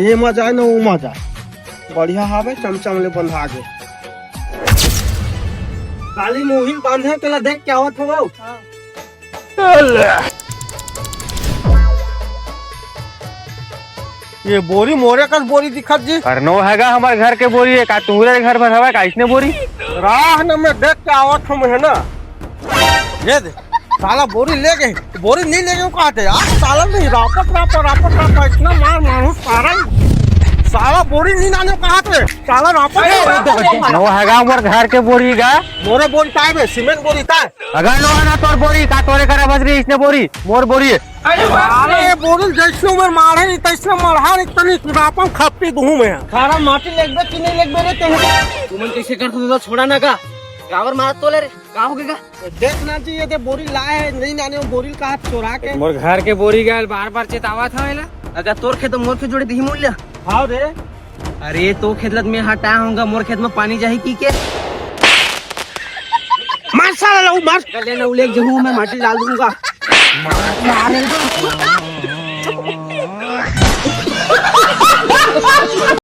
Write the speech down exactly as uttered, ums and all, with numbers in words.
ये मजा है ना, वो मजा। बढ़िया हावे, चमचम ले बंधा गे। काली मोहिल बांधे के ला देख के आवत हो। ये बोरी मोरे कस बोरी दिखत जी। अरे नो हैगा, हमर घर के बोरी है का? तुमरे घर भर हवा का इसने बोरी? राह न मैं देख के आवत हूँ मैं, है ना। ये दे, साला बोरी ले गए, बोरी नहीं ले गए कहते यार, साला नहीं, रापट रापट रापट रापट इतना मार मारू सारा, साला बोरी नहीं लाने कहा थे, साला रापट। नो हैगा, हमर घर के बोरी गा। मोरे बोरी ताय बे, सीमेंट बोरी ताय। अगर लो ना तोर बोरी का, तोरे करा बस रही इसने बोरी, मोर बोरी है। अरे बाप रे। अरे बोरी जैसे उम्र मारे नहीं, तैसे मरहा नहीं, तनी रापम खप्पी दूँ मैं। खारा माटी लेगबे कि नहीं लेगबे रे तेरे? तुमन कैसे कर दो, छोड़ा ना का? गावर मार तो ले रे, का हो गया? देख ना जी, ये दे बोरी लाए है, नहीं जाने वो बोरी का हाथ चोरा के। मोर घर के बोरी गए, बार बार चेतावा था एला। अगर तोर खेत मोर खेत जोड़े दही मूल्य। हाँ रे। अरे तो खेत लत में हटा होगा, मोर खेत में पानी जाही की के? मार साला ला, मार। ले ना, उलेग जहूँ मैं माटी डाल दूंगा। मार।